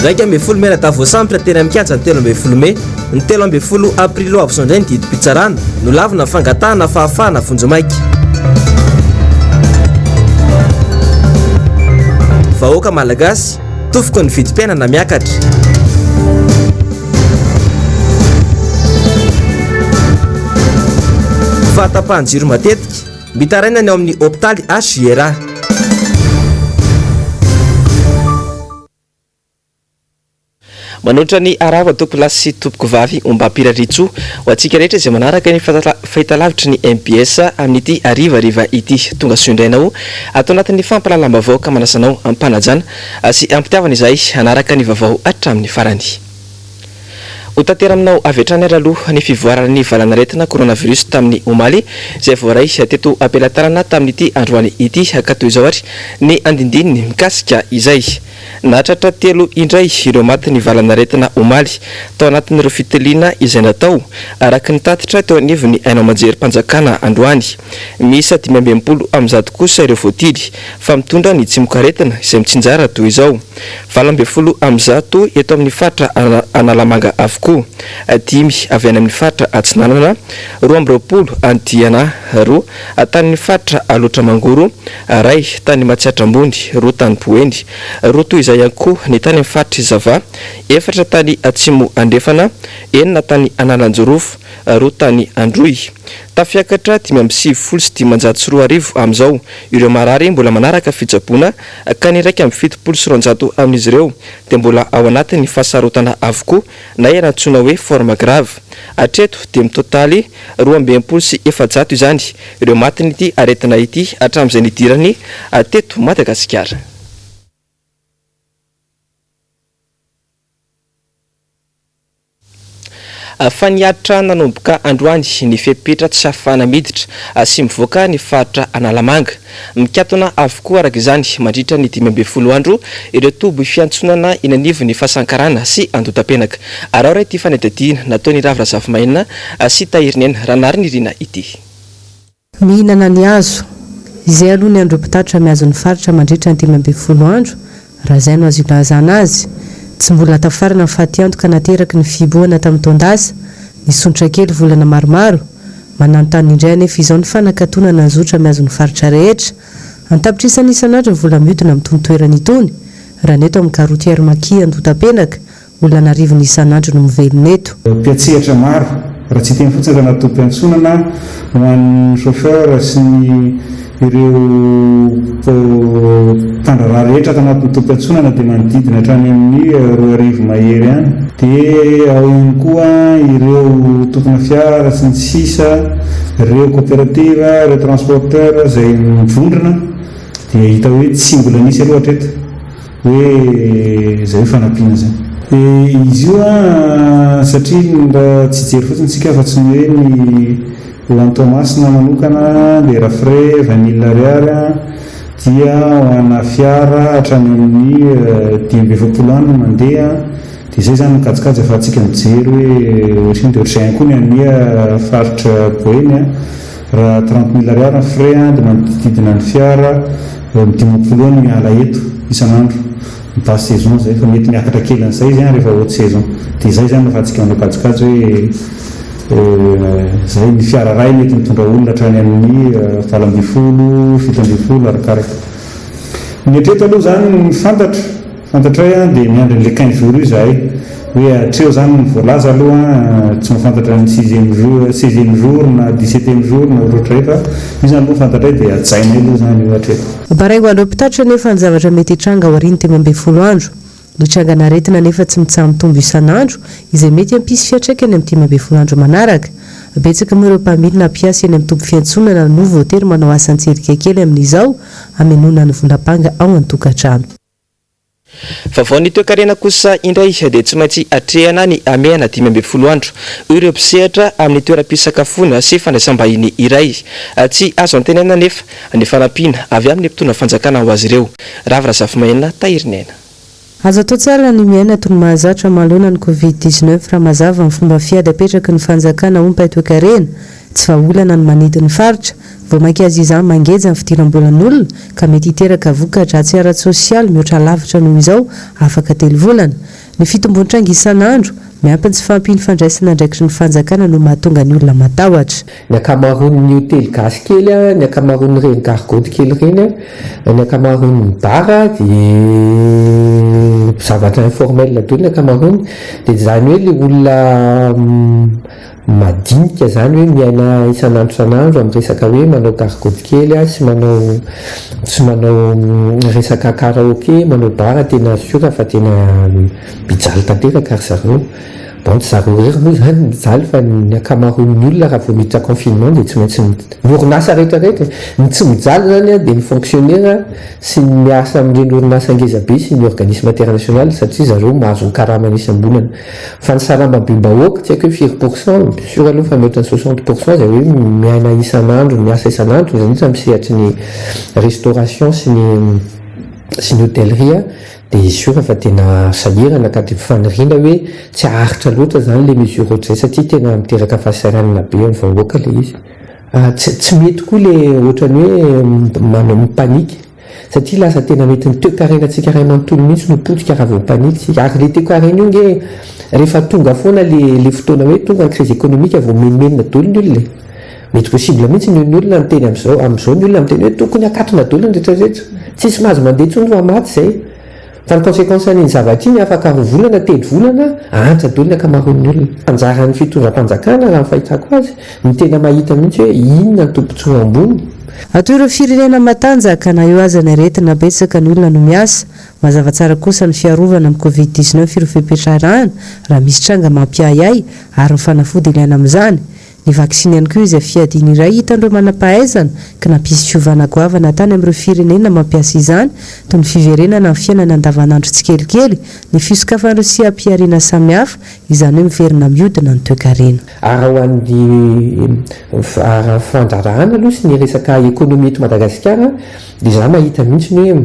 11 mianadahy voasambotra teny amin'ny kianja ny 13 mey. Ny 13 aprily ho avy izao indray ny didim-pitsarana. Nolavina ny fangatahana fahafahana vonjimaika. Vahoaka Malagasy, tofoky ny vidim-piainana miakatra. Fahatapahan-jiro matetika, mitaraina ny ao amin'ny hopitaly HJRA. Manoatra ny arahaba tompokolahy sy tompokovavy ombam-pirariantsoa ho antsika rehetra izay manaraka ny fahitalavitry ny mbs amin'ity harivariva ity. Tonga soa indray anao ato anatin'ny fampahalalam-baovao ka manasa anao am-panajana sy am-pitiavana izahay hanaraka ny vaovao hatramin'ny farany. Ho tantera aminao avy hatrany ary aloha ny fivoaran'ny valanaretina coronavirus tamin'ny omaly izay voaray teto am-pelatanana tamin'ity androany ity ka toy izao ary ny andindininy mikasika izay. Nahatratra telo indray ireo matin'ny valanaretina omaly tao anatin'ireo fitiliana izay natao, araka ny tatitra teo anivon'ny haino aman-jerim-panjakana androany. Miisa 165 kosa ireo voatily fa mitondra ny tsimokaretina izay mitsinjara toy izao, 118 eto amin'ny faritra Analamanga avokoa, dimy avy any amin'ny faritra Atsinanana, 22 any Diana, roa tany faritra Alaotra Mangoro, Iray tany Matsiatra Ambony, roa tany Boeny, roa toy izay ihany koa ny tany amin'ny faritr'i Sava, efatra tany Atsimo Andrefana, enina tany Analanjirofo, roa tany Androy. Tafiakatra 2599 amin'izao ireo marary mbola manaraka fitsaboana ka ny 271 amin'izy ireo dia mbola ao anatin'ny fahasarotana avokoa na iantsoana hoe forme grave. Hatreto dia mitotaly 462 izany ireo matin'ity aretina ity hatramin'izay nidirany teto Madagasikara. Fa nihatra nanomboka androany ny fepetra tsy ahafahana miditra sy mivoaka ny faritra Analamanga. Mikatona avokoa araka izany mandritra ny 15 andro ireo toby fiantsonana eny anivon'ny Fasankarana sy Andotapenaka. Araho iray ity fanadihadiana nataon'i Ravo Razafimaina sy Tahirinena Ranarinirina ity. Mihinana ny hazo. Izay aloha ny an'ireo mpitatitra mihazo ny faritra mandritra ny 15 andro, raha izay no azo ilazana azy. Tsy mbola tafarina ny fatiantoka nateraky ny fihibohana tamin'ny taon-dasa, nisondrotra kely volana maromaro. Mananontanona indray anefa izao ny fanakatonana ny zotra mihazo ny faritra rehetra. An-tapitrisany isan'andro ny vola mihodina amin'itony toerana itony, raha ny eto amin'ny gare routière Maki Andotapenaka, Olona an'arivony isan'andro no mivelona eto. Mpiantsehatra maro, raha tsy hiteny fotsiny aza na tompom-piantsonana ho an'ny chauffeur sy ny ireo mpandraharaha rehetra ato anatin'ny tompom-piantsonana dia manodidina hatrany amin'ny 2000 mahery any. Dia ao ihany koa ireo tompona fiara sy ny sisa, ireo coopérative, ireo transporteur izay mivondrona dia hita hoe tsy mbola nisy aloha hatreto. Hoe izay hoe fanampiana izay. Dia izy io an, satria raha tsy hijery fotsiny isika afa-tsy ny hoe ny ho an'i Toamasina manokana dia raha frais vingt mille ariary an, dia ho ana fiara hatrany amin'ny 45 any no mandeha, dia izay izany ny kajikajy ahafahantsika mijery hoe ohatrinona, dia ohatr'izay ihany koa ny any faritra Boeny an. Raha trente mille ariary ny frais an, dia manodidididina ny fiara eo amin'ny 50 eo ny miala eto isan'andro, ny basse saison izay, fa mety miakatra kely an'izay izy an rehefa haute saison. Dia izay izany no afahantsika manao kajikajy hoe izay, ny fiara iray mety mitondra olona hatrany amin'ny 18, 17 arakaraka. Ny hatreto aloha izany ny fantatro, Fantatray an, dia miandry an'ilay quinze jours io izahay, hoe hatreo izany ny voalaza aloha an, tsy mahafantatra ny sixième jour, seizième jour na dix-septième jour na ohatrohatray fa io izany aloha ny fantatray dia hajainay aloha izany io hatreto. Baraingo an'ireo mpitatitra anefa ny zavatra mety hitranga aorian'ny 15 andro. Ny trangan'aretina anefa tsy mitsaha-mitombo isan'andro izay mety hampisy fiantraikany amin'ny 15 andro manaraka. Betsaka moa ireo mpamily na mpiasa eny amin'ny toby fiantsonana no voatery manao asa an-tselika kely amin'izao hamenoana ny vola banga ao an-tokantrano. Vaovao ny toekarena kosa indray dia tsy maintsy atrehana ny hamehana 15 andro, hoy ireo mpisehatra amin'ny toeram-pisakafoana sy fandraisam-bahiny iray. Tsy azo antenaina anefa ny fanampiana avy amin'ny mpitondra fanjakana ho azy ireo. Ravo Razafimahenina, Tahiriniaina. Azo atao tsara ny miaina toy ny mahazatra manoloana ny Covid 19 raha mazava ny fomba fiady apetraky ny fanjakana hoy ny mpahay toekarena. Tsy vahaolana ny manidy ny faritra. Vao mainka aza izany mangeja ny fidiram-bolan'olona ka mety hiteraka voka-dratsy ara-tsosialy mihoatra lavitra noho izao afaka telo volana. Ny fitombon-tranga isan'andro, miampy ny tsy fahampian'ny fandraisana andraikitry ny fanjakana no mahatonga ny olona matahotra. Ny ankamaroan'ny hotely gasy kely, ny ankamaroan'ireny gargotte kely ireny, ny ankamaroan'ny bar dia zavatra informel daholo ny ankamaroany. Dia izany hoe ilay olona madinika izany hoe miaina isan'andro isan'andro amin'ny resaka hoe manao gargotte kely sy manao sy manao resaka karaoke, manao bar tena sûr fa tena mijaly tanteraka ry zareo. Bon tsy zareo irery moa izany no mijaly fa ny ankamaroan'ny olona raha vao miditra confinement dia tsy maintsy ny orinasa rehetra rehetra e! Ny tsy mijaly izany an dia ny fonctionnaire sy ny miasa amin'ireny orinasa ngeza be sy ny organisme international satria zareo mahazo ny karamany isam-bolana. Fa ny sarambabem-bahoaka tsy haiko hoe firy pour cent, sûr aloha fa mihoatra ny 60 pour cent izay hoe miaina isan'andro, miasa isan'andro, indrindra indrindra amin'ny sehatry ny restauration sy ny sy ny hôtellerie Dia sûr fa tena sahirana ka dia faniriana hoe tsy haharitra loatra izany ilay mesure ohatr'izay satria tena miteraka fahasahiranana be amin'ny vahoaka ilay izy. Tsy tsy mety koa ilay ohatran'ny hoe manao mi-panique satria lasa tena mety ny toekarenantsika iray manontolo mihitsy no potika raha vao mi-panique isika. Ary ilay toekarena io ange rehefa tonga foana ilay ilay fotoana hoe tonga ny crise économique vao mimenomenona daholo ny olona e. Mety possible mihitsy ny ny olona miteny amin'izao, amin'izao ny olona miteny hoe tokony hakatona daholo ny rehetra rehetra. Tsisy mahazo mandeha intsony fa maty izay. Fa ny consequence an'iny zavatra iny afaka roa volana, telo volana, ahantra daholo ny ankamaroan'ny olona. Anjaran'ny fitondram-panjakana raha ny fahitako azy, ny tena mahita mihitsy hoe inona ny tombotsoa ambony. Ato ireo firenena matanjaka, na eo aza ny aretina, betsaka ny olona no miasa. Mazava tsara kosa ny fiarovana amin'ny covid 19 ireo fepetra arahana raha misy tranga mampiahiahy ary ny fanafody ilaina amin'izany. Ny vaksiny ihany koa izay fiadiana iray hitan'ireo manam-pahaizana ka nampisy fiovana goavana tany amin'ireo firenena mampiasa izany toy ny fiverenana amin'ny fiainana andavanandro tsikelikely, ny fisokafan'ireo seha-pihariana samihafa, izany hoe miverina mihodina ny toekarena. Ary ho an'ny fandraharahana aloha sy ny resaka économie eto Madagasikara dia izaho mahita mihitsy ny hoe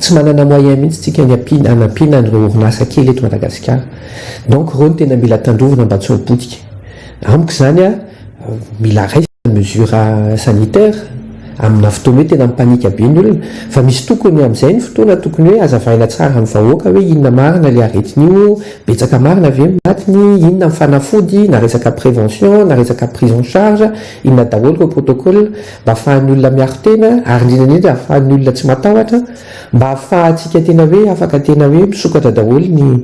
Tsy manana moyen mihitsy tsika ny ampiana hanampiana an'ireo orinasa kely eto Madagasikara. Donc ireo no tena mila tandrovina mba tsy ho potika. Amiko izany a, mila raisina ny mesure sanitaire amina fotoana hoe tena mi-panique be ny olona. Fa misy tokony amin'izay ny fotoana tokony hoe hazavaina tsara amin'ny vahoaka hoe inona marina ilay aretina io, betsaka marina ve ny matiny, inona ny fanafody na resaka prévention na resaka prise en charge, inona daholo ireo protocole. mba ahafahan'ny olona miaro tena ary indrindra indrindra ahafahan'ny olona tsy matahotra, mba ahafahantsika tena hoe afaka tena hoe misokatra daholo ny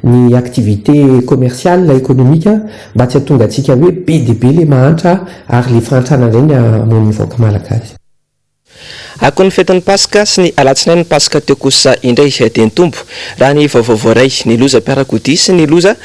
ny activité commerciale, économique mba tsy hahatonga antsika hoe be dia be le mahantra ary le fahantrana indray ny hamono ny vahoaka malagasy. Akon'ny fetin'ny Paska sy ny alatsinain'ny Paska teo kosa indray dia nitombo, raha ny vaovao voaray, ny lozam-piarakodia sy ny loza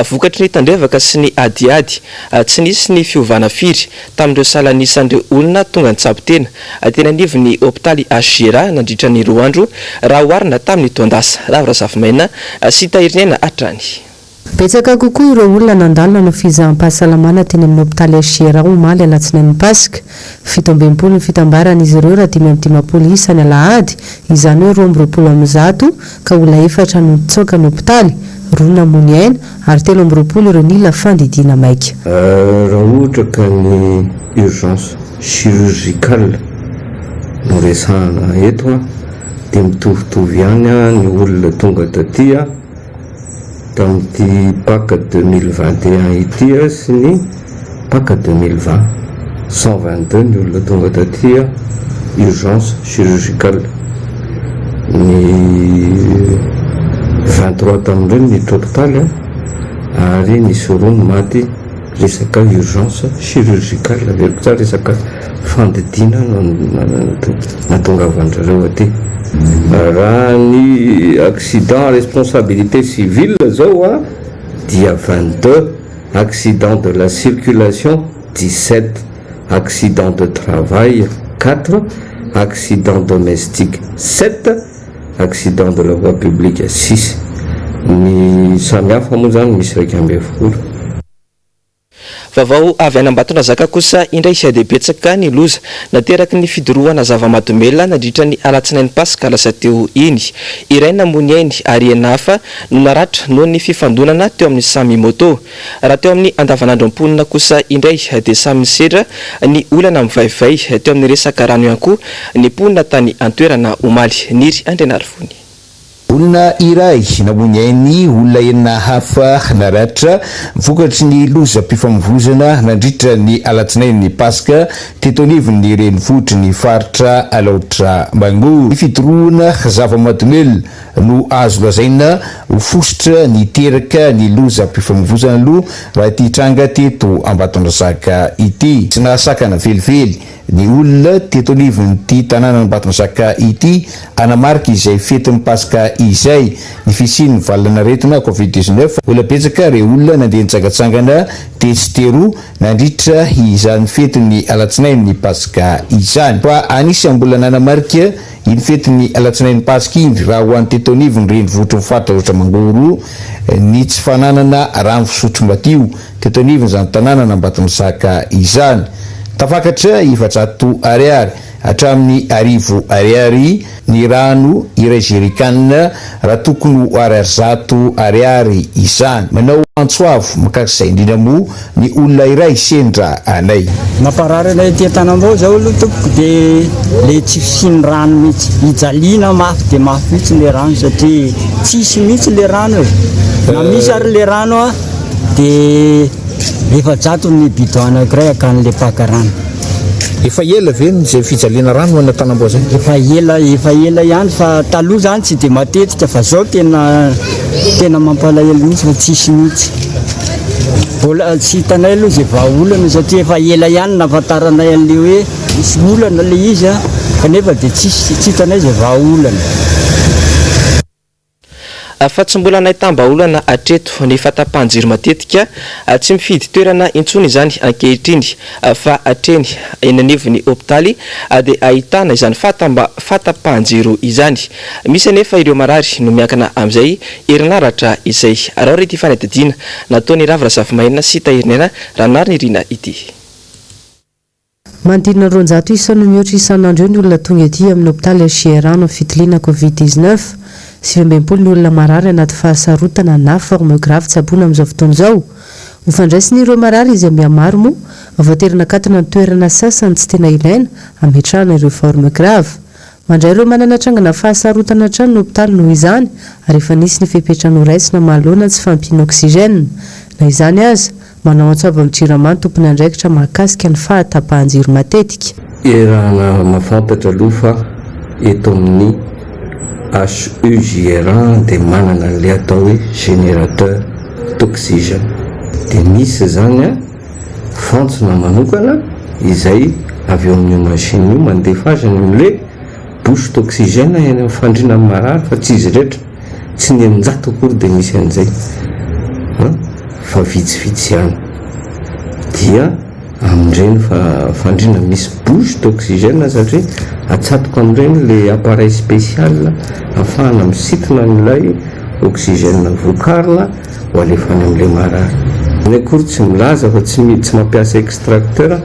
vokatry ny tandrevaka sy ny adiady. Tsy nisy ny fiovana firy tamin'ireo salan'isan'ireo olona tonga nitsabo tena teny anivon'ny hopitaly HJRA nandritra ny roa andro raha oharina tamin'ny taon-dasa. Ravo Razafimaina sy Tahiriniaina hatrany. Betsaka kokoa ireo olona nandalo nanao fizaham-pahasalamana teny amin'ny hopitaly HJRA omaly alatsinain'ny Paska. 67 ny fitambaran'izy ireo raha 55 isa ny alahady, izany hoe 122 ka olona efatra no nitsoaka ny hopitaly, roa namoy ny aina ary 23 ireo nila fandidiana maika. Raha ohatra ka ny urgence chirurgicale no resahana eto dia mitovitovy ihany ny olona tonga taty tamin'ity Paka 2021 ity sy ny Paka 2020. 122 ny olona tonga taty urgence chirurgicale. Ny 23 tamin'ireo niditra hopitaly ary nisy roa ny maty resaka urgence chirurgicale. Averiko tsara resaka fandidiana no nahatongavan-dry zareo aty. Raha ny accident à responsabilité civile zao dia 22, accident de la circulation 17, accident de travail 4, accident domestique 7, accident de la voie publique 6. Ny samy hafa moa zany misy 11. Vaovao avy any Ambatondrazaka kosa indray dia betsaka ny loza nateraky ny fidorohana zava-mahadomelina nandritra ny alatsinainy Paska lasa teo iny. Iray namoy ny ainy ary enina hafa no naratra noho ny fifandonana teo amin'ny samy moto. Raha teo amin'ny andavanandro mponina kosa indray dia samy nisedra ny olana mivaivay teo amin'ny resaka rano ihany koa ny mponina tany an-toerana omaly. Niry Andrianarivony. Olona iray namoy ny ainy, olona enina hafa naratra vokatry ny lozam-pifamoivoizana nandritra ny alatsinain'ny Paska teto anivon'ny renivohitry ny faritra Alaotra Mangoro. Ny fidorohana zava-mahadomelina no azo lazaina ho fositra niteraka ny lozam-pifamoivoizana aloha raha ity tranga teto Ambatondrazaka ity. Tsy nahasakana velively Ny olona teto anivon'ity tanànan'Ambatondrazaka ity hanamarika izay fetin'ny Paska izay ny fisian'ny valan'aretina Covid 19. Mbola betsaka ireo olona nandeha nitsangantsangana tetsy teroa nandritra izany fetin'ny alatsinain'ny Paska izany. Fa anisan'ny mbola nanamarika iny fetin'ny alatsinain'ny Paska iny raha ho an'ny teto anivon'ny renivohitry ny faritra Alaotra Mangoro ny tsy fananana rano fisotro madio. Teto anivon'izany tanànan'Ambatonizaka izany. Tafakatra 400 ariary hatramin'ny 1000 ariary ny rano iray jerrycan raha tokony ho ariary 100 ariary izany. Manao antso avo mahakasika izay indrindra moa ny olona iray sendra anay. Mamparary anay aty Antanambao zao aloha tompoko de le tsy fisian'ny rano mihitsy, ijaliana mafy de mafy mihitsy le rano satria tsisy mihitsy le rano e, na misy ary le rano a Dia 400 ny bidon anankiray hakan'ilay mpaka rano. Efa ela ve izay fijaliana rano any Antanambao izay? Efa ela, efa ela ihany fa taloha izany tsy dia matetika fa izao tena tena mampalahelo mihitsy fa tsisy mihitsy. Mbola tsy hitanay aloha izay vahaolana satria efa ela ihany nahafantaranay an'ilay hoe misy olana ilay izy kanefa dia tsisy tsy hitanay izay vahaolana. Fa tsy mbola nahitam-bahaolana hatreto ny fahatapahan-jiro matetika, tsy mifidy toerana intsony izany ankehitriny fa hatreny eny anivon'ny hopitaly dia ahitana izany fahatapahan-jiro izany. Misy anefa ireo marary no miankina amin'izay herinaratra izay. Araho re ity fanadihadiana nataon'i Ravo Razafimahenina sy Tahiriniaina Ranarnirina ity. Manodidina 200 isa no mihoatra isan'andro eo ny olona tonga ety amin'ny hopitaly HJRA hanao fitiliana Covid 19. 69 ny olona marary anaty fahasarotana na forme grave tsaboina amin'izao fotoana izao. Ho fandraisina ireo marary izay mihamaro moa, voatery nakatona ny toerana sasany tsy tena ilaina hametrahana ireo forme grave. Mandray ireo manana trangana fahasarotana hatrany ny hopitaly noho izany ary efa nisy ny fepetra noraisina manoloana ny tsy fahampian'ny oxygène. Na izany aza, manao antso avo amin'ny Jirama ny tompon'andraikitra mahakasika ny fahatapahan-jiro matetika. Iarahana mahafantatra aloha fa eto amin'ny HUJRA dia manana an'ilay atao hoe générateur d'oxygène. Dia misy izany fantsona manokana izay avy eo amin'io machine io mandefa azy any amin'ilay bouche d'oxygène any amin'ny fandriana ny marary fa tsy izy rehetra, tsy ny 600 akory dia misy an'izay an, fa vitsivitsy ihany. Dia amin'ireny fandriana misy bouche d'oxygène satria atsatoka amin'ireny ilay appareil spécial ahafahana misintona an'ilay oxygène vokarina ho alefa any amin'ilay marary. Ny akory tsy milaza fa tsy tsy mampiasa extracteur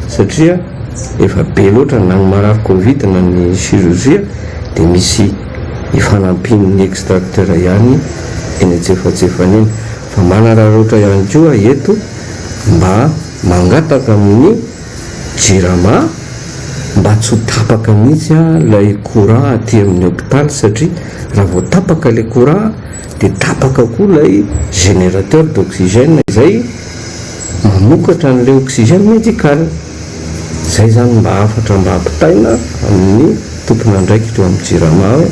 satria efa be loatra na ny marary covid na ny chirurgie dia misy ifanampian'ny extracteur ihany eny antsefatsefany eny fa manararaotra ihany koa eto mba mangataka amin'ny jirama mba tsy ho tapaka mihitsy ilay courant aty amin'ny hôpital satria raha vao tapaka ilay courant dia tapaka koa ilay générateur d'oxygène izay mamokatra an'ilay oxygène médical. Izay izany mba hafatra mba ampitaina amin'ny tompon'andraikitra eo amin'ny Jirama hoe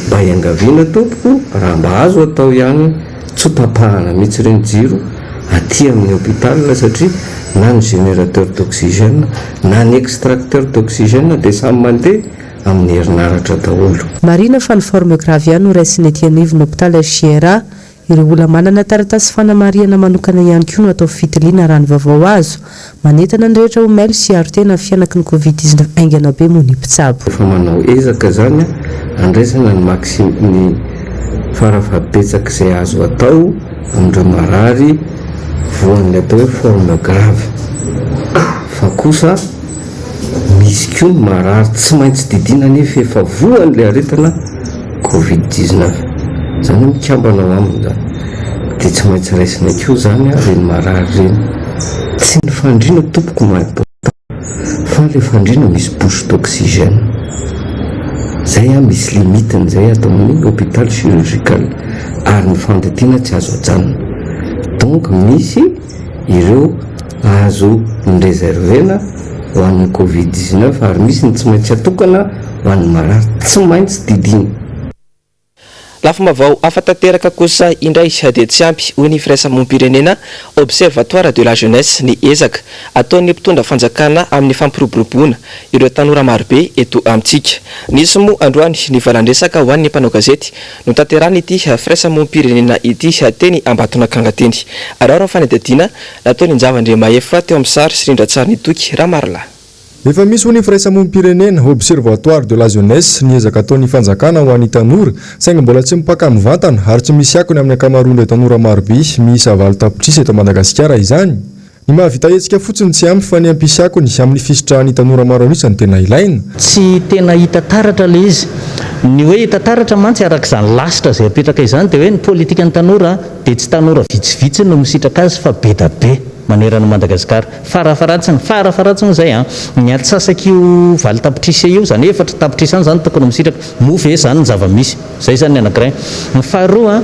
mba iangaviana tompoko raha mba azo atao ihany tsy ho tapahana mihitsy ireny jiro aty amin'ny hôpital satria na ny générateur d'oxygène na ny extracteur d'oxygène dia samy mandeha amin'ny herinaratra daholo. Marihina fa ny forme grave ihany no raisin'ny ety anivon'ny hopitaly HJRA. Ireo olona manana taratasy fanamarihana manokana ihany koa no atao fitiliana raha ny vaovao azo. Manentana ny rehetra ho mailo sy hiaro tena amin'ny fihanaky ny Covid 19 haingana be moa ny mpitsabo. Efa manao ezaka izany handraisana ny maxi ny farafahabetsak'izay azo atao amin'ireo marary. voan'ny atao hoe forme grave fa kosa misy koa ny marary tsy maintsy didiana nefa efa voan'ilay aretina covid 19, izany hoe mikambana ao aminy izany, dia tsy maintsy raisina koa izany ireny marary ireny. Tsy ny fandriana tompoko no important fa ilay fandriana misy bouche d'oxygène, izay misy limite-ny izay ato amin'ny hôpital chirurgical ary ny fandidiana tsy azo ajanona, donc misy ireo azo ni-reserver-na ho an'ny covid 19 ary misy ny tsy maintsy atokana ho an'ny marary tsy maintsy didiana. Lafim-baovao hafa tanteraka kosa indray dia tsy ampy, hoy ny firaisamonim-pirenena Observatoire de la jeunesse ny ezaka ataon'ny mpitondra fanjakana amin'ny fampiroboroboana ireo tanora marobe eto amintsika. Nisy moa androany ny valan-dresaka ho an'ny mpanao gazety Notanterahin'ity firaisamonim-pirenena ity teny Ambatonakanga teny. Araho ny fanadihadiana nataon'i Njava Andriamahefa teo amin'ny sary sy rindran-tsarin'i Toky Ramarolahy. Efa misy hoy ny firaisamonim-pirenena, Observatoire de la jeunesse, ny ezaka ataon'ny fanjakana ho an'ny tanora, saingy mbola tsy mipaka mivantana ary tsy misy akony amin'ny ankamaroan'ireo tanora marobe miisa 8 tapitrisa eto Madagasikara izany. Ny mahavita hetsika fotsiny tsy ampy fa ny hampisy akony amin'ny fisitrahan'ny tanora maro an'isa no tena ilaina. Tsy tena hita taratra ilay izy. Ny hoe hita taratra mantsy araka izany lasitra izay apetraka izany dia hoe ny politikan'ny tanora dia tsy tanora vitsivitsy no misitraka azy fa be da be manerana an'i Madagasikara. Farafaharatsiny, farafaharatsiny izay an, ny antsasak'io 8 tapitrisa io, izany hoe 4 tapitrisa any izany tokony misitraka. Moa ve izany ny zava-misy? Izay izany ny anankiray. Ny faharoa,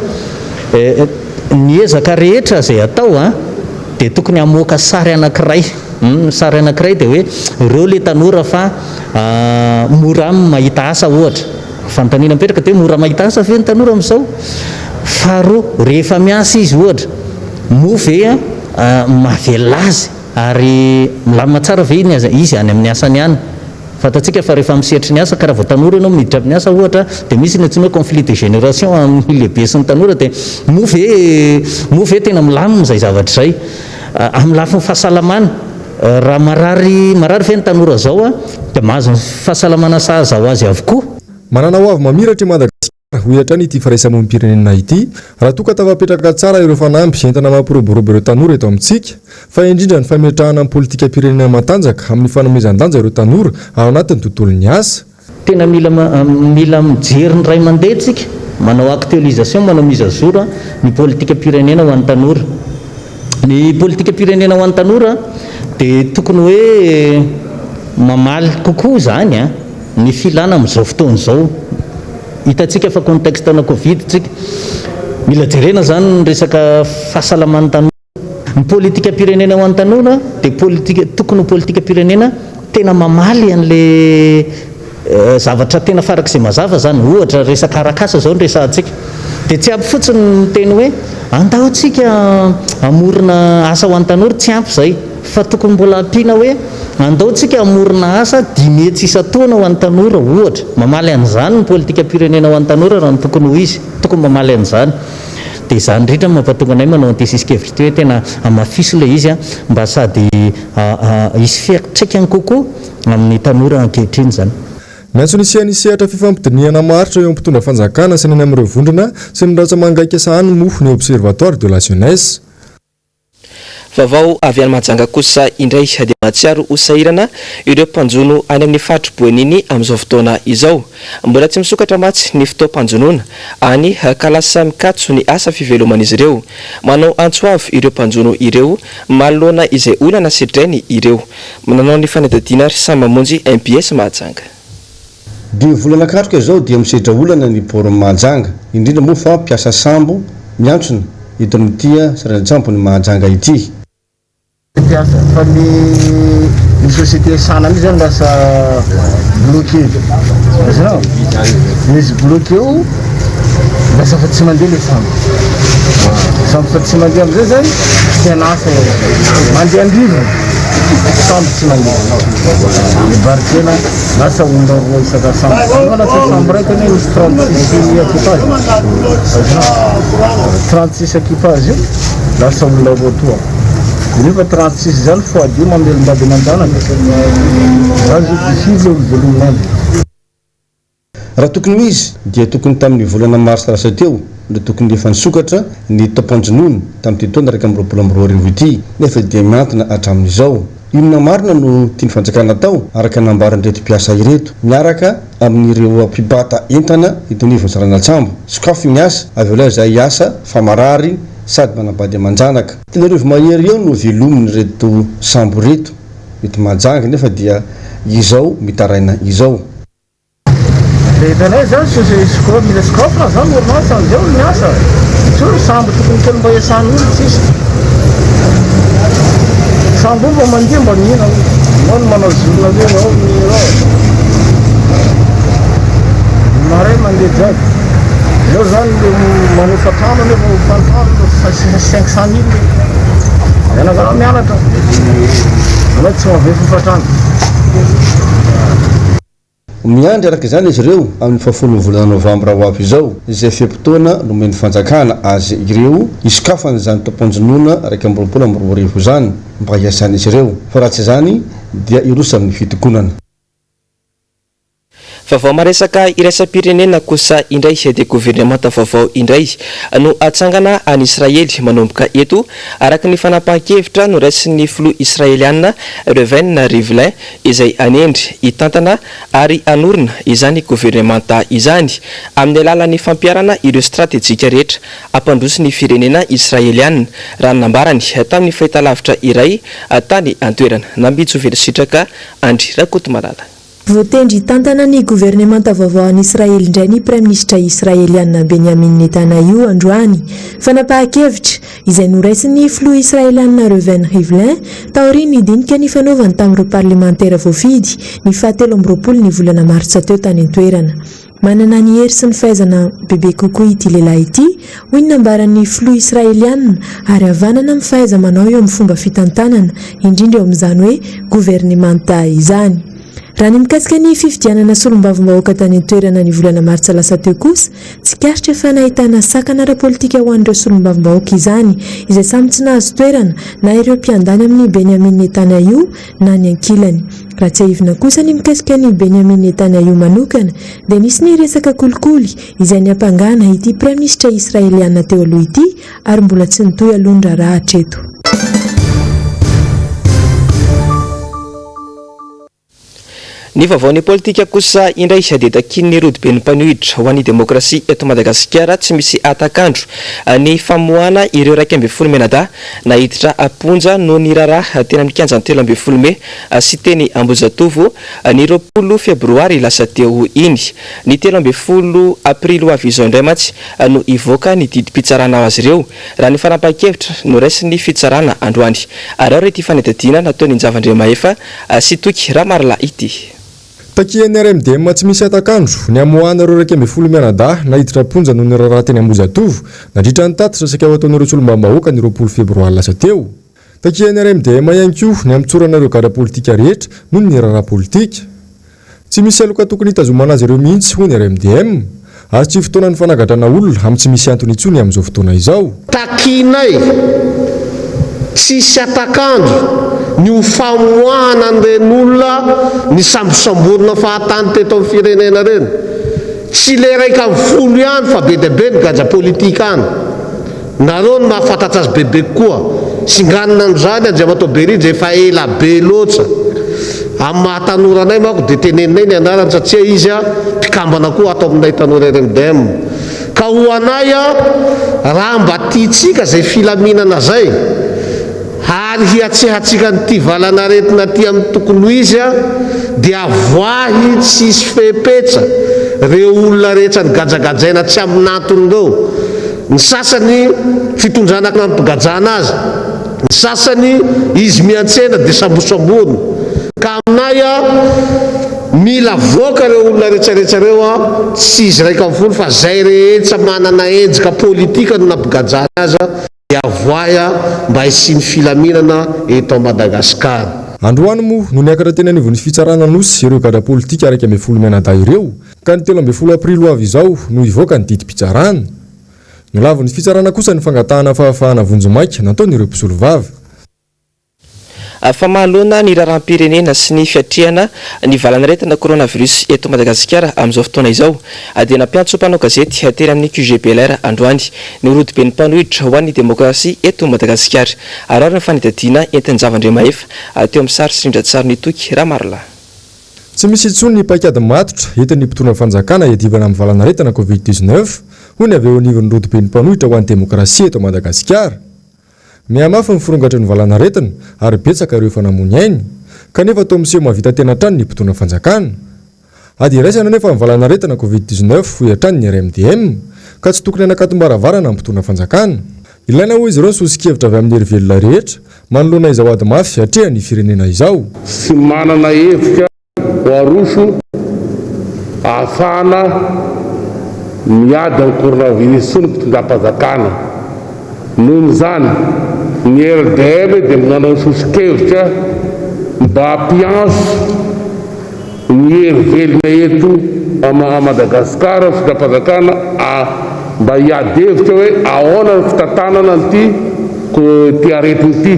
ny ezaka rehetra izay atao dia tokony hamoaka sary anankiray. Ny sary anankiray dia hoe ireo ilay tanora fa mora aminy mahita asa ohatra. Fanontaniana mipetraka dia hoe mora mahita asa ve ny tanora amin'izao? Faharoa, rehefa miasa izy ohatra, moa ve mahavelona azy ary milamina tsara ve izy any amin'ny asany any? Fantatsika fa rehefa amin'ny sehatry ny asa, ka raha vao tanora ianao miditra amin'ny asa ohatra dia misy ny antsoina hoe conflit de génération amin'ny lehibe sy ny tanora dia moa ve moa ve tena milamina izay zavatra izay? Amin'ny lafiny fahasalamana, raha marary marary ve ny tanora izao dia mahazo ny fahasalamana sahaza ho azy avokoa? Manana ho avy mamiratra i Madagasikara. Hoy hatrany ity firaisamonim-pirenena ity, raha toa ka tafapetraka tsara ireo fanamby entina mampiroborobo ireo tanora eto amintsika, fa indrindra ny fametrahana ny politikam-pirenena matanjaka amin'ny fanomezan-danja ireo tanora ao anatin'ny tontolon'ny asa. Tena mila mila mijery ny ray aman-dreny tsika, manao actualisation, manao mise à jour ny politikam-pirenena ho an'ny tanora. Ny politikam-pirenena ho an'ny tanora dia tokony hoe mamaly kokoa izany ny filana amin'izao fotoana izao. Hitantsika fa contexte-na covid tsika. Mila jerena izany ny resaka fahasalaman'ny tanora. Ny politikam-pirenena ho an'ny tanora dia politika, tokony ho politikam-pirenena tena mamaly an'ilay zavatra tena farak'izay mazava izany. Ohatra, resaka arak'asa izao no resahantsika. Dia tsy ampy fotsiny ny miteny hoe andao tsika hamorona asa ho an'ny tanora, tsy ampy izay. Fa tokony mbola ampiana hoe andao tsika hamorona asa 500 isan-taona ho an'ny tanora, ohatra. Mamaly an'izany ny politikam-pirenena ho an'ny tanora raha ny tokony ho izy. Tokony mamaly an'izany. Dia izany indrindra no mampatonga anay manao an'ity sisi-kevitra ity hoe tena hamafiso ilay izy mba sady hisy fiantraikany kokoa amin'ny tanora ankehitriny izany. Miantso ny hisian'ny sehatra fifampidinihana maharitra eo amin'ny mpitondra fanjakana sy ny any amin'ireo vondrona sy ny rantsa-mangaika sahaniny moa ny Observatoire de la jeunesse. Vaovao avy any Mahajanga kosa indray dia mahatsiaro ho sahirana ireo mpanjono any amin'ny faritr'i Boeny amin'izao fotoana izao. Mbola tsy misokatra mantsy ny fotoam-panjonoana any ka lasa mikatso ny asa fiveloman'izy ireo. Manao antso avo ireo mpanjono ireo manoloana izay olana sedrainy ireo. Nanao ny fanadihadiana ary samy mamonjy mbs Mahajanga. Dimy volana katroka izao dia misedra olana ny port Mahajanga, indrindra moa fa mpiasa sambo miantsona eto amin'ity seranan-tsambon'i Mahajanga ity. Mpiasa fa ny ny société sana mihitsy zany lasa bloqué, azonao? Izy bloqué eo lasa fa tsy mandeha le sambo, sambo fa tsy mandeha amizay zany tsy an'asa mandeha andrivony sambo tsy mandeha, ny barikena Lasa olona roa isaka sambo. Nefa lasa sambo raika anie misy 36 équipage. Azonao? 36 équipage io lasa olona roa toa. Nefa 36 zany fois deux mamelom-bady aman-janaka. Zany zao difficile olo velomina any. Raha tokony ho izy dia tokony tamin'ny volana marsa lasa teo no tokony efa nisokatra ny taom-panjonoana tamin'ity taona 2021 ity nefa dia mihantona hatramin'izao. Inona marina no tian'ny fanjakana atao araka ny nambaran'ireto mpiasa ireto miaraka amin'ireo mpibata entana eto anivon'ny seranan-tsambo? Sokafy ny asa, avelao izahay hiasa fa marary sady manambady aman-janaka. 3000 mahery eo no velomin'ireto sambo ireto eto Mahajanga nefa dia izao mitaraina izao. Le hitanay zany sous mila scope zany orinasa amizay olo miasa intsony sambo tokony kely mba iasan'olo tsisy sambo io mba mandeha mba mihina olo nao ny manao journalier nao mihina ao marais mandeha jiaby zao zany le manofa trano nefa hofantrano 500 mille zanakao mianatra anao tsy mahaveo fofatrano. Miandry araka izany izy ireo amin'ny fahafolon'ny volana novambra ho avy izao, izay fe-potoana nomen'ny fanjakana azy ireo hisokafan'izany taom-panjonoana 2021 izany mba hiasan'izy ireo, fa raha tsy izany dia hiroso amin'ny fitokonana. Vaovao maresaka iraisam-pirenena kosa indray dia governemanta vaovao indray no hatsangana any Israely manomboka eto, araka ny fanapahan-kevitra noraisin'ny filoha israeliana Reuven Rivlin izay hanendry, hitantana ary hanorina izany governemanta izany amin'ny alalan'ny fampiharana ireo stratejika rehetra hampandroso ny firenena Israeliana, raha ny nambarany tamin'ny fahitalavitra iray tany an-toerana. Nambitso Velositraka Andry Rakotomalala. Voatendry hitantana ny governemanta vaovao any Israely indray ny Praiminisitra Israeliana Benjamin Netanyahu androany. Fanapahan-kevitra, izay noraisin'ny filoha Israeliana Reuven Rivlin taorian'ny dinika nifanaovany tamin'ireo parlemantera voafidy ny fahatelo amby 20 ny volana martsa teo tany an-toerana. Manana ny hery sy ny fahaizana bebe kokoa ity lehilahy ity, hoy ny nambaran'ny filoha Israeliana, ary havanana amin'ny fahaiza-manao eo amin'ny fomba fitantanana, indrindra eo amin'izany hoe governemanta izany. Raha ny mikasika ny fifidianana solombavambahoaka tany an-toerana ny volana martsa lasa teo kosa, tsikaritra fa nahitana sakana ara-politika ho an'ireo solombavambahoaka izany, izay samy tsy nahazo toerana, na ireo mpiandany amin'i Benyamin Netanyahu na ny ankilany. Raha tsiahivina kosa ny mikasika an'i Benyamin Netanyahu manokana, dia nisy ny resaka kolikoly izay niampangana ity praiminisitra Israeliana teo aloha ity ary mbola tsy nitohy aloha ny raharaha hatreto. Ny vaovaon'ny politika kosa indray dia takian'ny rodoben'ny mpanohitra ho an'ny demokrasia eto Madagasikara tsy misy hatak'andro ny famoahana ireo 11 mianadahy naiditra am-ponja noho ny raharaha teny amin'ny kianjan'ny 13 mey sy teny Ambohijatovo ny 20 febroary lasa teo iny. Ny 13 aprily ho avy izao indray mantsy no hivoaka ny didim-pitsarana ho azy ireo raha ny fanapahan-kevitra noraisin'ny fitsarana androany. Araho re ity fanadihadiana nataon'i Njava Andriamahefa sy Toky Ramarolahy ity. Takian'ny RMDM tsy misy hatak'andro ny hamoahana ireo 11 mianadahy naiditra am-ponja noho ny raharaha teny Ambohijatovo nandritra ny tatitra saika ho ataon'ireo solombavambahoaka ny 20 febroary lasa teo. Takian'ny RMDM ihany koa ny hamotsorana ireo gadra politika rehetra noho ny raharaha politika. Tsy misy aloka tokony hitazomana azy ireo mihitsy hoy ny RMDM ary tsy fotoanan'ny fanagadrana olona amin'ny tsy misy antony intsony amin'izao fotoana izao. Takianay tsisy hatak'andro ny ho famoahana an'ireny olona nisambosamborina fahatany teto amin'ny firenena ireny. Tsy ilay 11 ihany fa be dia be ny gadra politika any. Nareo no mahafantatra azy bebe kokoa. Singanina amin'izany Andriamatoa Berija efa ela be loatra. Amin'ny maha tanora anay manko dia teneninay ny anarany satria izy mpikambana koa ato aminay tanora RMDM. Ka ho anay raha mba tiantsika izay filaminana izay ary hiatsehantsika an'ity valan'aretina ity amin'ny tokony ho izy dia avoahy tsisy fepetra ireo olona rehetra nigajagajaina tsy amin'antony ireo. Ny sasany fitondrana nampigajana azy, ny sasany izy miantsena dia sambosamborina. Ka aminay a, mila avoaka ireo olona rehetrarehetra ireo a, tsy izy 11 fa zay rehetra manana endrika politika no nampigajana azy dia avoahy a, mba hisian'ny filaminana eto Madagascar. Androany moa no niakatra teny anivon'ny fitsarana Anosy ireo gadra politika 11 mianadahy ireo ka ny 13 aprily ho avy izao no hivoaka ny didim-pitsarana. Nolavin'ny fitsarana kosa ny fangatahana fahafahana vonjimaika nataon'ireo mpisolovava. Fa manoloana ny raharaham-pirenena sy ny fiatrehana ny valanaretina coronavirus eto Madagasikara amin'izao fotoana izao dia nampiantso mpanao gazety teny amin'ny QG Bel'Air androany ny rodoben'ny mpanohitra ho an'ny demokrasia eto Madagasikara. Araho ny fanadihadiana entin'i Njava Andriamahefa teo amin'ny sary sy rindran-tsarin'i Toky Ramarolahy. Tsy misy intsony ny paikady matotra entin'ny mpitondra fanjakana hiadivana amin'ny valanaretina Covid 19, hoy ny avy eo anivon'ny rodoben'ny mpanohitra ho an'ny demokrasia eto Madagasikara. Mihamafy ny firongatry ny valanaretina ary betsaka ireo efa namoy ny ainy, kanefa toa miseho mahavita tena hatrany ny mpitondra fanjakana. Ady iraisana anefa ny valanaretina Covid 19 hoy hatrany ny RMDM, ka tsy tokony hanakatom-baravarana ny mpitondra fanjakana. Ilaina hoy izy ireo ny soso-kevitra avy amin'ny hery velona rehetra manoloana izao ady mafy atrehan'ny firenena izao. Tsy manana hevitra ho aroso ahafahana miady amin'ny coronavirus intsony ny mpitondram-panjakana. Noho izany, ny RDM dia manao soso-kevitra mba hampiantso ny hery velona eto Madagasikara, ny fitondram-panjakana mba hiady hevitra hoe ahoana ny fitantanana an'ity ity aretina ity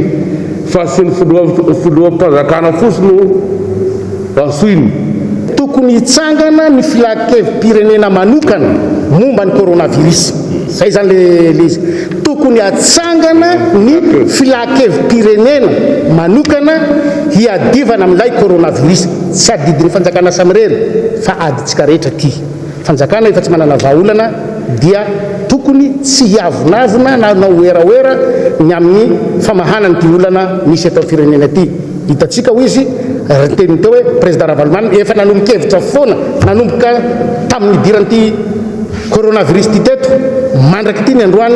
fa tsy ny filoha filoham-panjakana fotsiny no antsoina. Tokony hitsangana ny filankevi-pirenena manokana momba ny coronavirus. Zay zany le le izy. Tokony hatsangana ny filankevi-pirenena manokana hiadivana amin'ilay coronavirus. Tsy adidin'ny fanjakana samirery fa adintsika rehetra ity. Fanjakana efa tsy manana vahaolana dia tokony tsy hiavonavona na hanao werawera ny amin'ny famahana an'ity olana misy eto amin'ny firenena ity. Hitantsika hoy izy, ary niteniny teo hoe Président Ravalomanana efa nanolo-kevitra foana nanomboka tamin'ny nidiran'ity coronavirus ity teto mandrak'ity ny androany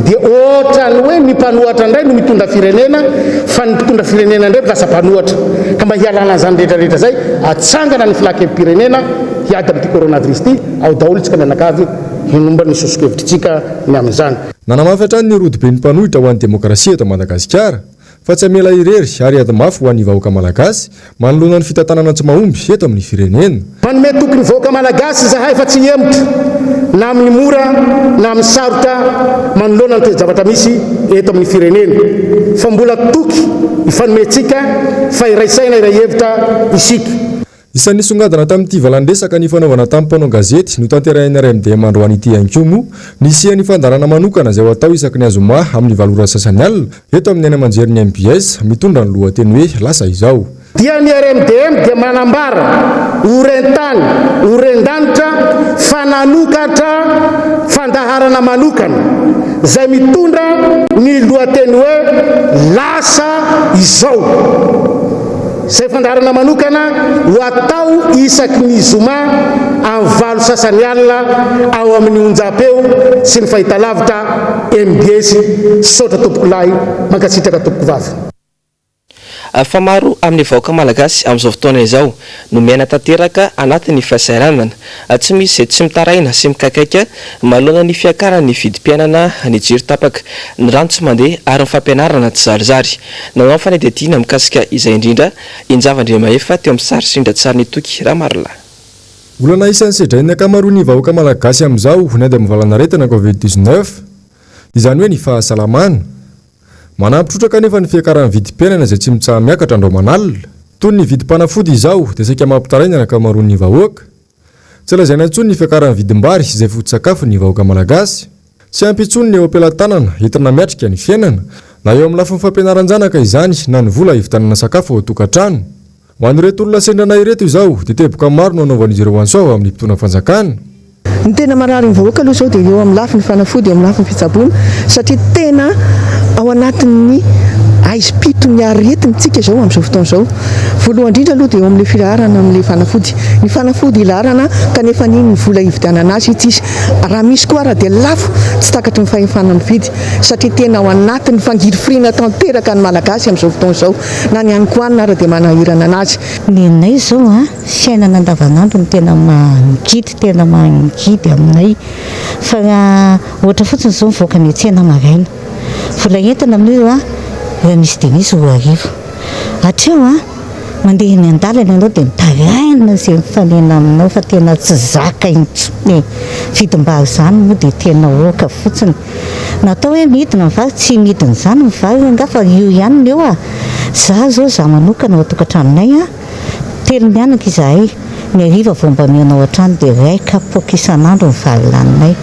dia ohatran'ny hoe ny mpanohatra indray no mitondra firenena fa ny mpitondra firenena indray lasa mpanohatra. Ka mba hialana an'izany rehetra rehetra izay, atsangana ny filan-kevi-pirenena hiady amin'ity coronavirus ity, ao daholo tsika mianakavy hinomba ny soso-kevitritsika ny amin'izany. Nanamafy hatrany ny rodoben'ny mpanohitra ho an'ny demokrasia eto Madagasikara fa tsy hamela irery ary hiady mafy ho an'ny vahoaka malagasy manoloana ny fitantanana tsy mahomby eto amin'ny firenena. Manome toky ny vahoaka malagasy izahay fa tsy hihemotra na amin'ny mora na amin'ny sarotra manoloana ny toe-javatra misy eto amin'ny firenena fa mbola toky ifanomentsika fa iray saina iray hevitra isika. Isan'ny nisongadina tamin'ity valan-dresaka nifanaovana tamin'ny mpanao gazety notanterahin'ny RMDM androany ity ihany koa moa ny hisian'ny fandaharana manokana izay ho atao isaky ny azoma amin'ny valo ora sasany alina eto amin'ny haino aman-jerin'ny mbs mitondra ny lohateny hoe Lasa izao. Dia ny RMDM dia manambara ho ren-tany ho ren-danitra fa nanokatra fandaharana manokana izay mitondra ny lohateny hoe Lasa izao. Izay fandaharana manokana ho atao isaky ny zoma amin'ny valo sasany alina ao amin'ny onjam-peo sy ny fahitalavitra mbs. Misaotra tompokolahy, mankasitraka tompokovavy. Fa maro amin'ny vahoaka malagasy amin'izao fotoana izao no miaina tanteraka anatin'ny fahasahiranana. Tsy misy izay tsy mitaraina sy mikaikaika manoloana ny fiakaran'ny vidim-piainana, ny jiro tapaka, ny rano tsy mandeha ary ny fampianarana tsizarizary. Nanao fanadihadiana mikasika izay indrindra i Njava Andriamahefa teo amin'ny sary sy rindran-tsarin'i Toky Ramarolahy. Olana isan'ny sedrain'ny ankamaroan'ny vahoaka malagasy amin'izao ny ady amin'ny valanaretina Covid 19, izany hoe ny fahasalamana. Manampy trotraka anefa ny fiakaran'ny vidim-piainana izay tsy mitsaha-miakatra andro aman'alina. Toy ny vidim-panafody izao dia saika mampitaraina ny ankamaroan'ny vahoaka. Tsy lazaina intsony ny fiakaran'ny vidim-bary izay foto-tsakafon'ny vahoaka malagasy. Tsy ampy intsony ny eo am-pelatanana entina miatrika ny fiainana, na eo amin'ny lafiny fampianaran-janaka izany na ny vola hividianana sakafo ao an-tokantrano. Ho an'ireto olona sendra anay ireto izao dia teboka maro no anaovan'izy ireo antso avo amin'ny mpitondra fanjakana. Ny tena marary ny vahoaka aloha izao dia eo amin'ny lafiny fanafody, eo amin'ny lafiny fitsaboana satria tena ao anatin'ny haizim-piton'ny aretina isika izao amin'izao fotoana izao. Voalohany indrindra aloha dia eo amin'ilay filaharana amin'ilay fanafody. Ny fanafody ilaharana kanefa iny ny vola hividianana azy tsisy. Raha misy koa ara dia lafo tsy takatry ny fahefana mividy satria tena ao anatin'ny fangirifiriana tanteraka ny Malagasy amin'izao fotoana izao. Na ny hanin-kohanina ara dia manahirana anazy. Nenay izao an, fiainana andavanandro no tena mangidy, tena mangidy aminay. Fa ohatra fotsiny izao mivoaka miantsena maraina. Vola entina amin'io an, raha misy dia misy 2000. Hatreo an, Mandeha eny an-dalana ianao dia mitaraina izay mifanena aminao fa tena tsy zaka intsony e! Vidim-bary izany moa dia tena oka fotsiny. Natao hoe midina ny vary, tsy midina izany ny vary angaha fa io ihany no eo a! Za zao, za manokana ao an-tokantranonay a, telo mianaka izahay, ny hariva vao mba mihaona ao an-trano dia iray kapoaka isan'andro ny vary laninay.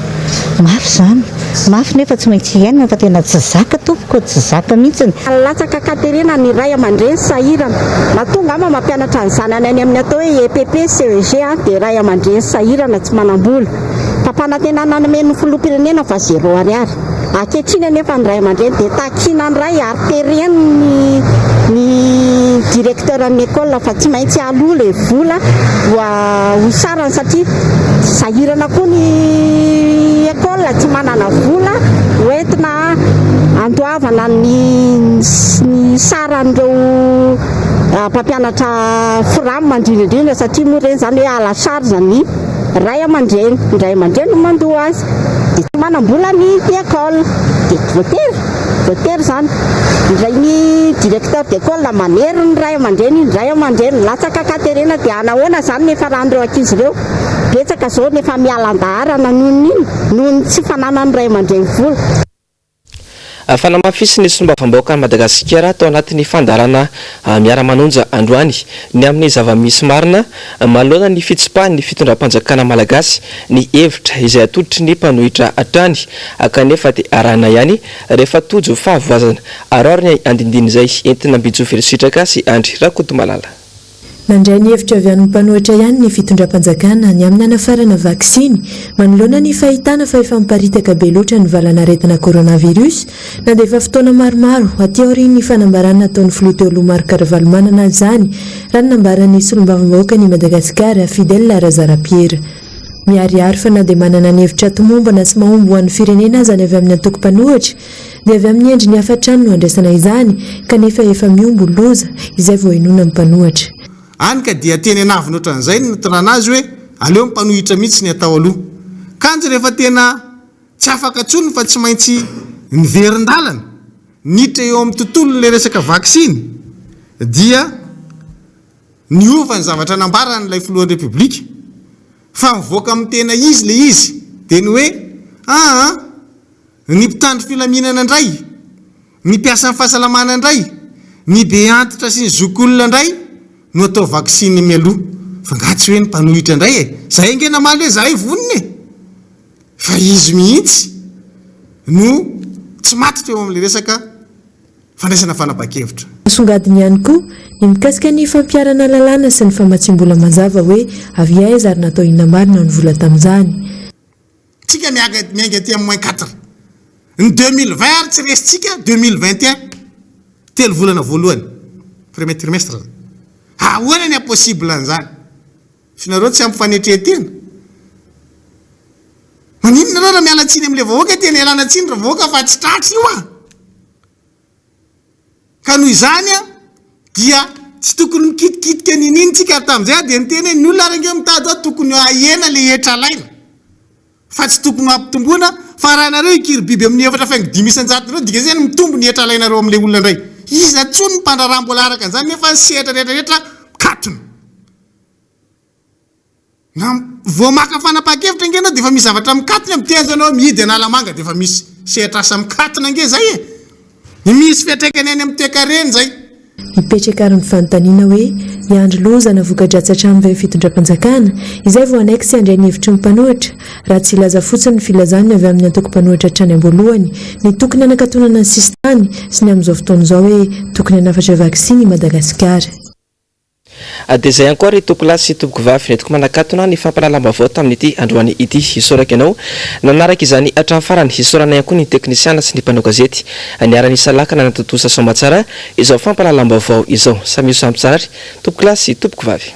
Mafy izany, mafy nefa tsy maintsy iainana fa tena tsy zaka tompoko, tsy zaka mihitsiny. Latsaka an-katerena ny ray aman-dreny sahirana. Matoa angamba mampianatra ny zanany any amin'ny atao hoe EPP, CEG dia ray aman-dreny sahirana tsy manam-bola. Fampanantenana nomen'ny filoham-pirenena fa zéro ariary. Ankehitriny anefa ny ray aman-dreny dia takiana ny ray ary tereny ny directeur ny école fa tsy maintsy aloa ilay vola ho sarany satria sahirana koa ny école tsy manana vola hoentina andoavana ny ny saran'ireo mpampianatra fram indrindra indrindra satria moa ireny izany hoe à la charge ny ray aman-dreny, ny ray aman-dreny no mandoa azy, dia tsy manam-bola ny école, dia voatery, voatery izany, indray ny directeur d'école manery ny ray aman-dreny, ny ray aman-dreny latsaka an-katerena, dia hanahoana izany ny hiafaran'ireo ankizy ireo, betsaka izao ny efa miala an-daharana noho ny inona? Noho ny tsy fananan'ny ray aman-dreny vola. Fanamafisin'ny solombavambahoakan'i Madagasikara tao anatin'ny fandaharana Miara-manonja androany ny amin'ny zava-misy marina manoloana ny fitsipahan'ny fitondram-panjakana malagasy ny hevitra izay atolotry ny mpanohitra hatrany kanefa dia arahina ihany rehefa tojo fahavoazana. Araho ny andinindin'izay entina Ambijo Velositraka sy Andry Rakotomalala. Nandray ny hevitra avy amin'ny mpanohitra ihany ny fitondram-panjakana ny amin'ny hanafarana vaksiny manoloana ny fahitana fa efa miparitaka be loatra ny valanaretina coronavirus na dia efa fotoana maromaro aty aorian'ny fanambarana nataon'ny filoha teo aloha Marc Ravalomanana aza izany, raha ny nambaran'ny solombavambahoakan'i Madagasikara, Fidèle Razarapiera. Miharihary fa na dia manana ny hevitra tomombana sy mahomby ho an'ny firenena aza ny avy amin'ny antoko mpanohitra dia avy amin'ny endriny hafa hatrany no andraisana izany, kanefa efa mihombo loza izay vao henoina ny mpanohatra. Any ka dia teny anavona ohatran'izay no nitondrana azy hoe aleo ny mpanohitra mihitsy ny atao aloha. Kanjo rehefa tena tsy afaka intsony fa tsy maintsy niverin-dalana, niditra eo amin'ny tontolon'ilay resaka vaksiny dia niova ny zavatra nambaran'ilay filohan'ny Repoblika fa mivoaka amin'ny tena izy ilay izy dia ny hoe aa Ny mpitandro filaminana indray, ny mpiasan'ny fahasalamana indray, ny be antitra sy ny zokiolona indray no atao vaksiny mialoha. Fa nga tsy hoe ny mpanohitra indray e! Zahay ange namaly hoe zahay vonona e! Fa izy mihitsy no tsy matotra eo amin'ilay resaka fandraisana fanapahan-kevitra. Nasongadiny ihany koa ny mikasika ny fampiharana lalàna sy ny famatsiam-bola mazava hoe avy aiza ary natao inona marina ny vola tamin'izany. Tsika miaga miainga aty amin'ny moins quatre. Ny 2020 ary tsy resintsika 2021 telo volana voalohany premier trimestre zany. Ahoana ny haha-possible an'izany? Fa nareo tsy ampy fanetren-tena. Maninona nareo raha miala tsiny amin'ilay vahoaka tena ialana tsiny ry vahoaka fa tsy tratra io an! Ka noho izany dia tsy tokony mikitikitika n'in'ino tsika ary tamin'izay aho dia niteny hoe ny olona ary ange mitady hoe tokony hahena le hetra alaina fa tsy tokony ho ampitomboina fa raha nareo hikiry biby amin'ny efatra faingo 5% ireo dikan'izay zany mitombo ny hetra alainareo amin'ilay olona indray. Iza intsony ny mpandraharaha mbola araka an'izany nefa ny sehatra rehetra rehetra mikatona. Na vao maka fanapahan-kevitra ange ianao dia efa misy zavatra mikatona e, miteny zao ianao hoe mihidy Analamanga dia efa misy sehatr'asa mikatona ange izay e! Misy fiantraikany any amin'ny toekarena izay. Mipetraka ary ny fanontaniana hoe, hiandry loza na voka-dratsy hatrany ve ny fitondram-panjakana, izay vao hanaiky sy handray ny hevitry ny mpanohitra, raha tsy hilaza fotsiny ny filazany avy amin'ny antoko mpanohitra hatrany am-boalohany ny tokony hanakatonana ny sisintany sy ny amin'izao fotoana izao hoe tokony hanafatra vaksiny i Madagasikara. Dia izay ihany koa ry tompokolahy sy tompokovavy nentiko manakatona ny fampahalalam-baovao tamin'ity androany ity. Isaorako ianao nanaraka izany hatramin'ny farany. Isaorana ihany koa ny teknisiana sy ny mpanao gazety niara-nisalaka nanatontosa soamatsara izao fampahalalam-baovao izao. Samia ho samy tsara ry tompokolahy sy tompokovavy.